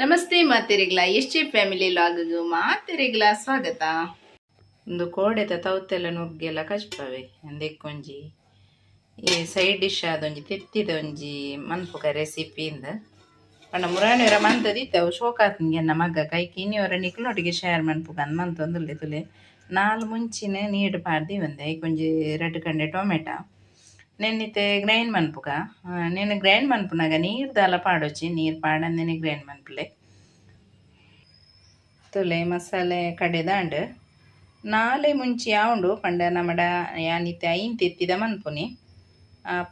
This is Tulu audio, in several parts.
ನಮಸ್ತೆ ಮಾತೆರೆಗ್ಲ ಎಸ್ ಜೆ ಫ್ಯಾಮಿಲಿ ಲಾಗ್ ಮಾತೆರೆಗ್ಲ ಸ್ವಾಗತ. ಒಂದು ಕೋಡೆದ ತೌತೆಲ್ಲ ನುಗ್ಗೆಲ್ಲ ಕಚ್ಪವೆ ಅಂದೆಕ್ಕೊಂಜಿ ಈ ಸೈಡ್ ಡಿಶ್ ಆದೊಂಜಿ ತೆತ್ತಿದ ಒಂಜಿ ಮನ್ಪುಗ ರೆಸಿಪಿ ಇಂದ ಪಂಡ ಮುರಾಣಿಯವರ ಮಂತದಿತ್ತೆ ಅವು ಶೋಕಾತ್ನಿಗೆ ಎನ್ನ ಮಗ್ಗ ಕೈಕ್ ಇನ್ನಿಯವರ ನಿಕ್ಲೊಟ್ಟಿಗೆ ಶೇರ್ ಮನ್ಪುಗ ಅಂದ್ ಮಂತೊಂದುಲ್ಲೆ. ತುಲೆ ನಾಲ್ ಮುಂಚಿನ ನೀರು ಪಾಡ್ದಿ ಒಂದೆ ಐಕೊಂಜಿ ರಡ್ಡ್ ಕಂಡೆ ಟೊಮೆಟೊ ನೆನ್ನಿತೆ ಗ್ರೈಂಡ್ ಮನ್ಪುಗ. ನೆನ್ ಗ್ರೈಂಡ್ ಮನ್ಪುನಾಗ ನೀರು ದಾಲ ಪಾಡೊಚ್ಚಿ, ನೀರು ಪಾಡಂದೆನೆ ಗ್ರೈಂಡ್ ಮನ್ಪುಲೆ. ತುಲೆ ಮಸಾಲೆ ಕಡೆದಾಂಡ್ ನಾಲೆ ಮುಂಚಿ ಆವುಂಡು ಪಂಡ ನಮಡ ಯಾನಿತ್ತೆ ಐನ್ ತೆತ್ತಿದ ಮನ್ಪುನಿ.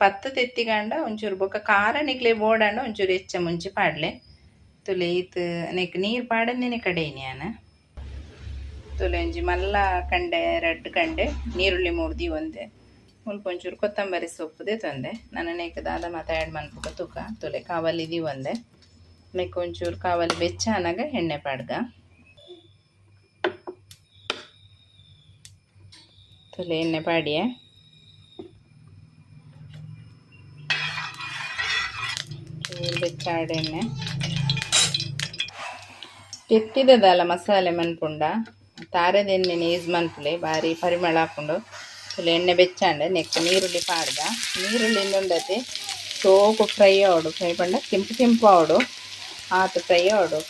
10 ತೆತ್ತಿಗಂಡ ಒಂಚೂರು ಬೊಕ್ಕ ಖಾರ ನಿಕ್ಲೆ ಬೋಡಾಂಡ ಒಂಚೂರು ಹೆಚ್ಚ ಮುಂಚಿ ಪಾಡ್ಲೆ. ತುಲೆ ಈತ್ ನೆಕ್ ನೀರು ಪಾಡಂದೆನೆ ಕಡೆಯಿನಿ ಯಾನ್. ತುಲೆ ಒಂಜಿ ಮಲ್ಲ ಕಂಡೆ ರಡ್ಡ್ ಕಂಡೆ ನೀರುಳ್ಳಿ ಮೂರ್ದಿ ಒಂದೆ ಮುಲ್ಪ ಒಂಚೂರು ಕೊತ್ತಂಬರಿ ಸೊಪ್ಪು ದೆತೊಂದೆ. ನನ ನೆಕ್ ದಾದ ಮಾತ ಆ್ಯಡ್ ಮನ್ಪುಗ ತೂಕ. ತುಲೆ ಕಾವಲಿ ದೀವೊಂದೆ ನೆಕ್ ಒಂಚೂರು ಕಾವಲಿ ಬೆಚ್ಚ ಆನಗ ಎಣ್ಣೆ ಪಾಡ್ಗ. ತುಲೆ ಎಣ್ಣೆ ಪಾಡಿಯೆ. ಚೂರು ಬೆಚ್ಚ ಆಡ್ ಎಣ್ಣೆ. ತೆತ್ತಿದ ಮಸಾಲೆ ಮನ್ಪುಂಡ ತಾರೆದ ಎಣ್ಣೆನೆ ಯೂಸ್ ಮನ್ಪುಲೆ, ಬಾರಿ ಪರಿಮಳ ಆಪುಂಡು. ತುಲೆ ಎಣ್ಣೆ ಬೆಚ್ಚಾಂಡ್ ನೆಕ್ ನೀರುಳ್ಳಿ ಪಾಡ್ದ. ನೀರುಳ್ಳಿ ಉಂಡತೆ ಸೋಕು ಫ್ರೈ ಆವೊಡು. ಫ್ರೈ ಪಂಡ ಕೆಂಪು ಕೆಂಪು ಆವೊಡು, ಆತ್ ಫ್ರೈ ಆವೊಡು.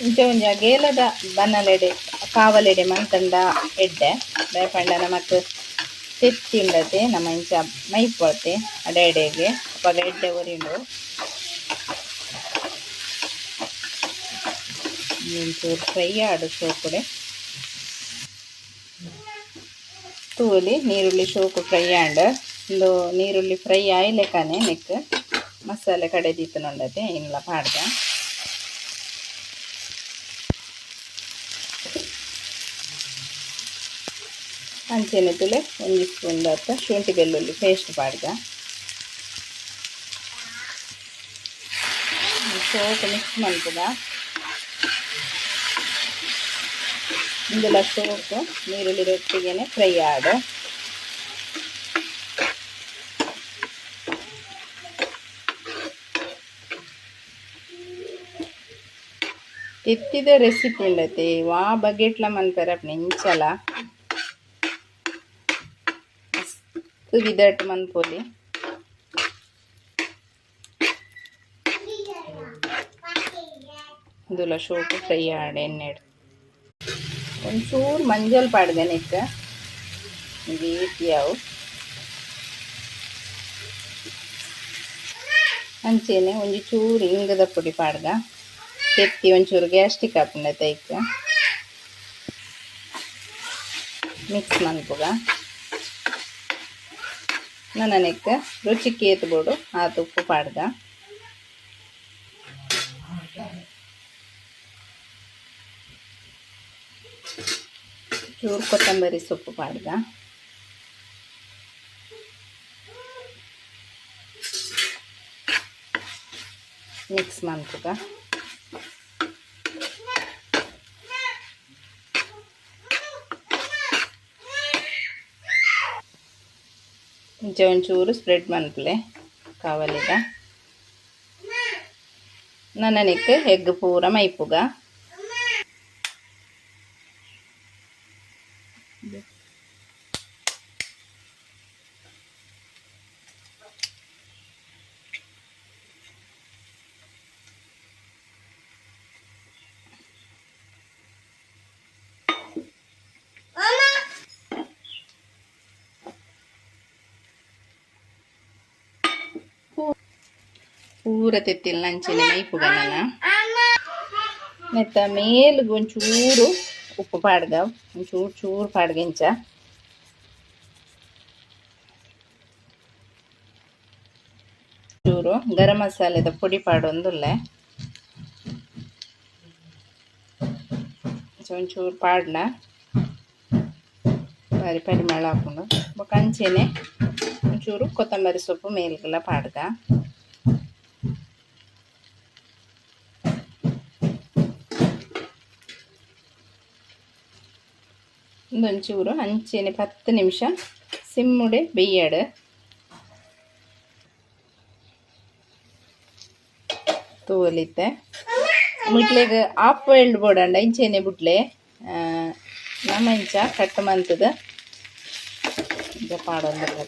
ಇಂಚ ಒಂಜಿ ಅಗೇಲದ ಬನ್ನಲೆಡೆ ಕಾವಲೆಡೆ ಮಂತಂಡ ಎಡ್ಡೆ. ದಾಯೆ ಪಂಡ ನಮಕ್ ತೆತ್ತಿ ಉಂಡತೆ ನಮ ಇಂಚ ಮೈಪೊತೆ ಅಡೆ ಅಡೆಗೆ ಅಪಗ ಎಡ್ಡೆ ಒರಿಯುಂಡು. ಒಂಚೂರು ಫ್ರೈ ಆಡು ಸೋಕುಡೆ. ತೂಲಿ ನೀರುಳ್ಳಿ ಶೋಕು ಫ್ರೈ ಆಂಡ್. ಉಂದು ನೀರುಳ್ಳಿ ಫ್ರೈ ಆಯ್ಲೆಕ್ಕನೆ ನೆಕ್ ಮಸಾಲೆ ಕಡೆದಿತ್ತುಂಡತೆ ಐನ್ಲ ಪಾಡ್ದ. ಅಂಚೆನೆ ತುಲೆ ಒಂಜಿ ಸ್ಪೂನ್ ದಾತ ಶುಂಠಿ ಬೆಳ್ಳುಳ್ಳಿ ಪೇಸ್ಟ್ ಪಾಡ್ದ. ಸೋಕು ಮಿಕ್ಸ್ ಮನ್ಪುಗ. ಇಂದೆಲ ಸೋಕು ನೀರುಳ್ಳಿ ರೊಟ್ಟಿಗೆನೆ ಫ್ರೈ ಆಡು. ತೆತ್ತಿದ ರೆಸಿಪಿ ಉಂಡತೆ ವಾ ಬಗೆಟ್ಲ ಮನ್ಪೆರೆ ಆಪುಂಡು. ಇಂಚಲ ಮಸ್ತ್ ವಿದಟ್ ಮನ್ಪೊಲಿ. ಇಂದುಲ ಶೋಕು ಫ್ರೈ ಆಡ್ ಎಣ್ಣೆಡ್. ಒಂಚೂರು ಮಂಜಲ್ ಪಾಡ್ದ ನೆಕ್ ಒಂಜಿ ಅವು. ಅಂಚೆನೆ ಒಂಜಿ ಚೂರು ಇಂಗದ ಪೊಡಿ ಪಾಡ್ದ. ತೆತ್ತಿ ಒಂಚೂರು ಗ್ಯಾಸ್ಟ್ರಿಕ್ ಆಪುಂಡತೆ ಐಕ್. ಮಿಕ್ಸ್ ಮನ್ಪುಗ. ನನ ನೆಕ್ ರುಚಿಕ್ ಏತ್ ಬೋಡು ಆತ್ ಉಪ್ಪು ಪಾಡ್ದ. ಚೂರು ಕೊತ್ತಂಬರಿ ಸೊಪ್ಪು ಪಾಡ್ದ. ಮಿಕ್ಸ್ ಮನ್ಪುಗ. ಇಂಚ ಒಂಚೂರು ಸ್ಪ್ರೆಡ್ ಮನ್ಪುಲೆ ಕಾವಲಿದ. ನನ ನೆಕ್ ಎಗ್ ಪೂರ ಮೈಪುಗ. ಪೂರ ತೆತ್ತಿಲ್ ಅಂಚೆನೆ ಮೈಪುಗ ನನ. ನೆತ್ತ ಮೇಲ್ಗ್ ಒಂಚೂರು ಉಪ್ಪು ಪಾಡ್ಗ, ಒಂಚೂರು ಚೂರು ಪಾಡ್ಗ ಇಂಚ. ಚೂರು ಗರಂ ಮಸಾಲೆದ ಪೊಡಿ ಪಾಡೊಂದುಲ್ಲೆ. ಒಂಚೂರು ಪಾಡ್ನ ಬಾರಿ ಪರಿಮಳ ಆಪುಂಡು. ಬೊಕ ಅಂಚೆನೆ ಒಂಚೂರು ಕೊತ್ತಂಬರಿ ಸೊಪ್ಪು ಮೇಲ್ಗೆಲ್ಲ ಪಾಡ್ಗ. ಒಂಚೂರು ಅಂಚೆನೆ 10 ನಿಮಿಷ ಸಿಮ್ಮುಡೆ ಬೆಯ್ಯಡು. ತೂವೊಲಿತ್ತೆ. ಮುಕ್ಲೆಗ್ ಹಾಫ್ ಬಾಯ್ಲ್ಡ್ ಬೋಡಂಡ ಇಂಚೆನೆ ಬುಡ್ಲೆ. ನಮ ಇಂಚ ಕಟ್ ಮಂತುದು ಇಂಚ ಪಾಡೊಂದುಲ್ಲ.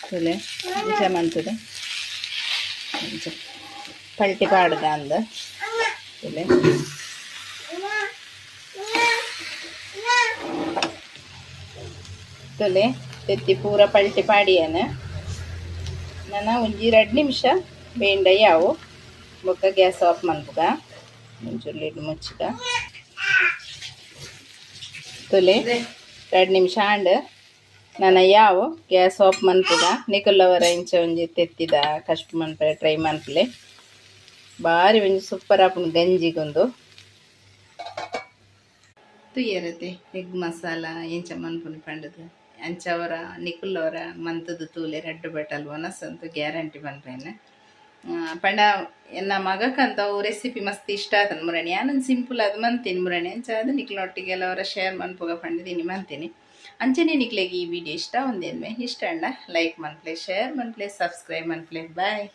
ತೂಲೆ, ಇಂಚ ಮಂತುದು ಇಂಚ ಪಲ್ಟಿ ಪಾಡುದ ಅಂದ್. ತೂಲೆ, ತೂಲೆ, ತೆತ್ತಿ ಪೂರ ಪಲ್ಟಿ ಪಾಡಿಯನ. ನನ ಒಂಜಿ 2 ನಿಮಿಷ ಬೇಂಡ ಯಾವು. ಬೊಕ್ಕ ಗ್ಯಾಸ್ ಆಫ್ ಮನ್ಪುಗ. ಒಂಚೂರು ಲಿಡ್ ಮುಚ್ಚಿಗ. ತೂಲೆ, 2 ನಿಮಿಷ ಆಂಡ್. ನನ ಯಾವು, ಗ್ಯಾಸ್ ಆಫ್ ಮನ್ಪುಗ. ನಿಕುಲ್ಲವರ ಇಂಚ ಒಂಜಿ ತೆತ್ತಿದ ಕಷ್ಟ ಮನ್ಪರೆ ಟ್ರೈ ಮನ್ಪುಲೆ. ಬಾರಿ ಒಂಜಿ ಸೂಪರ್ ಆಪುಂಡು ಗಂಜಿಗೊಂದು. ತೂಯರತೆ ಎಗ್ ಮಸಾಲ ಎಂಚ ಮನ್ಪುನಿ ಪಂಡದು. ಅಂಚವರ ನಿಕುಲ್ಲವರ ಮಂತುದು ತೂಲೆ. ರಡ್ಡ್ ಬಟಲ್ ವನಸಂತು ಗ್ಯಾರಂಟಿ ಪನ್ಪೇನೆ. ಪಂಡ ಎನ್ನ ಮಗಕ್ಕಂತ ಅವು ರೆಸಿಪಿ ಮಸ್ತ್ ಇಷ್ಟ ಆತನ ಮುರಣಿ. ಯಾನೊಂದು ಸಿಂಪಲ್ ಅದು ಮಂತೀನಿ ಮುರಣಿ. ಅಂಚ ಅದು ನಿಕ್ಲೊಟ್ಟಿಗೆ ಕೆಲವರ ಶೇರ್ ಮನ್ಪುಗ ಪಂಡದಿನಿ ಮಂತೀನಿ. ಅಂಚನೆ ನಿಕ್ಲೆಗ್ ಈ ವಿಡಿಯೋ ಇಷ್ಟ ಒಂದೇನ್ಮೆ ಇಷ್ಟ ಅಂಡ ಲೈಕ್ ಮನ್ಪ್ಲೆ, ಶೇರ್ ಮನ್ಪ್ಲೆ, ಸಬ್ಸ್ಕ್ರೈಬ್ ಮನ್ಪ್ಲೆ. ಬಾಯ್.